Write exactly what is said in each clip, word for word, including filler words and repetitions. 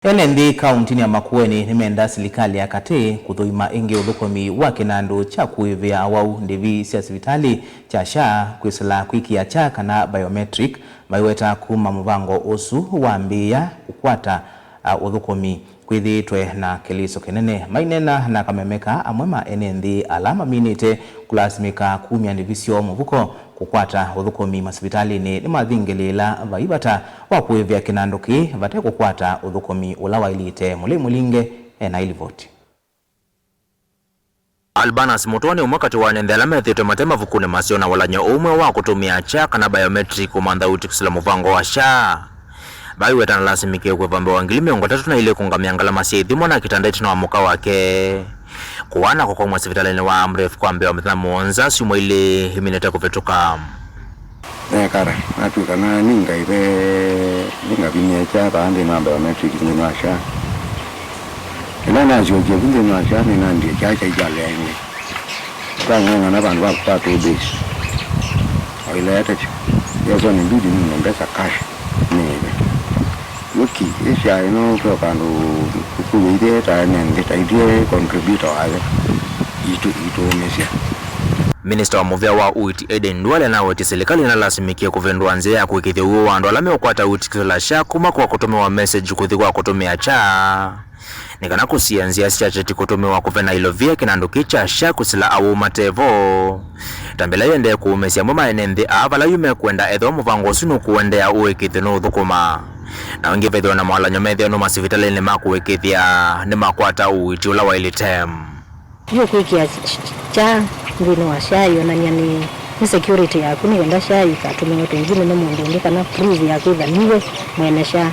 Ene nthĩ kauntinĩ ya Makueni nĩmenda silikalĩ ya katĩ kũthũima ĩngĩ ũthũkũmi wa kĩnandũ kya kũĩvĩa awau ndĩvi sya sivitalĩ kya SHA kwĩsĩla kwĩkĩa kya kana biometric, maiweta kuma mũvango ũsu wambĩĩa kũkwata, a, ũthũkũmi kwĩthĩĩtwe na kĩlĩso kĩnene. Maineena na kameme kaa, amwe ma ene nthĩ ala maminĩte kũlasimĩka kumya ndĩvi syoo mũvuko kũkwata ũthũkũmi masivitalĩnĩ nĩmathingĩlĩĩla vai vata wa kũĩvĩa kĩnandũ kĩĩ vate kũkwata ũthũkũmi ũla waĩlĩte. Mũlei Mũlinge ena ilivoti. Albanus Mũtũa nĩ ũmwe katĩ wa ene nthĩ ala methĩĩtwe mate mavukunĩ maseo na walany'o ũmwe wa kũtũmĩa kya kana biometric kũmantha ũiiti kwĩsĩla mũvango wa SHA. Vai wetana lasimĩkie kũĩva mbee wa ngili mĩongo ĩtatũ na ilĩ kũngamĩa ngalama sya ithimo na kĩtanda ĩtina wa mũka wake kũaa na kũkomwa sivitalĩnĩ wa Amref kwa mbee wa mĩthenya mũonza syumwa ilĩ iminĩte kũvĩtũka. Nekara, natw'ĩka na nĩngaive, nĩngavimie kya vaa nthĩnĩ wa biometric nthĩnĩ wa SHA. Ĩla nasyokie vu nthĩnĩ wa SHA, nĩnandie kya kyaĩ kyalea ĩngĩ. Twang'ang'ana vandũ va kũkwata ũthĩi. Oileete vyũ. Yesoni mbidi nine mbesa cash. Nĩĩve. Wĩki, ĩ SHA ĩno twe vandũ kũkũlw'ĩthye ta ene nthĩ, ta ithyĩ contributor wayo. Itũ, itũũmĩsya. Minista wa mũvea wa ũiiti Aden Duale anawetie silikalĩ nĩlasimĩkie kũvĩndũa nzĩa ya kũĩkĩĩthya ũw'o wa andũ ala meũkwata ũiiti kwĩsĩla SHA kuma kwa kũtũmĩwa message kũthi kwa kũtũmĩa kya nĩ kana kũsiĩĩa nzĩa sya kyeti kũtũmĩwa kũvena ilovia kĩnandũ kĩĩ kya SHA kwĩsĩla awau mate vo. Tambĩa ĩla yĩendee kũũmĩsya amwe ma ene nthĩ aa vala yu mekwenda ethĩwa mũvango ũsu nũkũendeea ũĩkĩĩthyo nũũthũkũma. Na ĩngĩ vethĩwa na mawalany'o methĩwa nũma sivitalĩnĩ ma kũĩkĩĩthya nĩmakwata ũiiti ũla waĩlĩte. Yu kwĩkĩa SHA nthĩnĩ wa SHA ĩonany'a nĩ, nĩ security yaku nĩ kenda SHA ĩikatũmĩwe tũngĩ nĩ mũndũ ũngĩ kana proof ya kwĩtha niwe mwene SHA.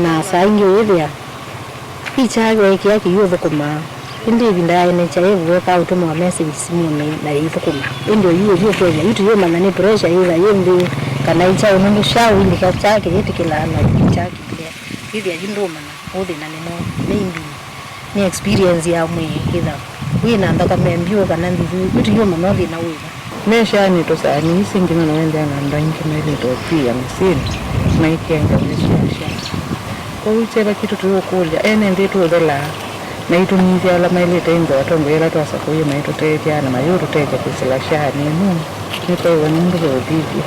Na saa ingĩ wĩthĩa SHA weekĩa kĩu ũthũkũmaa, ĩndĩ ĩvinda ya ene SHA ĩvu wekaa ũtũmĩwa message simũnĩ na yĩithũkũma. Ĩndĩ oyu ũthi ũkethĩa yu tũyũmanya nĩ pressure yĩtha yĩ nthĩ kana ĩ kyaũ, nũndũ SHA ũilika SHA kĩyĩtĩkĩlaa na SHA kĩilea. Wĩthĩa yu ndũũmanya ũthĩna nĩ mwaũ, maybe nĩ experience ya mwĩĩ, ĩtha wĩ na nthakame mbyũ kana ndivu, yu tũyũmanya thĩna wĩva. Me SHA nĩ tũsaani isi ngima na wendea na andũ aingĩ mailĩte ũkwia mĩsyĩnĩ maikĩa ngalĩ sya SHA. Kwoou kyeva kitũ tũyũkũlya, ene nthĩ tũũthelaa, maitũnyivya ala mailĩte ĩngwe atongoi ala twasakũie maitũtethya na mayũtũtethya kwĩsĩla SHA nĩ ĩno. Nĩtwaĩwa nĩ ũndũ ve ũthithyo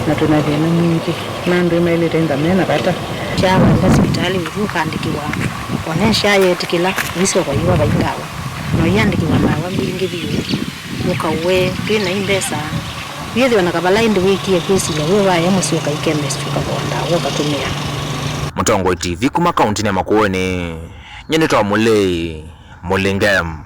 na twĩ na thĩna mwingĩ, na andũ ĩmailĩte ĩntha me na vata. SHA waenda sivitalĩ ũthi ũkaandĩkĩwa, o na SHA yeetĩkĩla ũisyoka ũyĩwa vai ndawa, na ũyĩandĩkĩwa ndawa mbingĩ vyũ, ũkaũe twĩ na i mbesa. Wĩthĩwa na kavala ĩndĩ wĩkie kwĩsilya wĩ waĩa mũsyĩ ũkai chemist ũkavoa ndawa ũkatũmĩa. Mũtongoi T V kuma kauntinĩ ya Makueni, nyie nĩtawa Mũlei Mũlinge.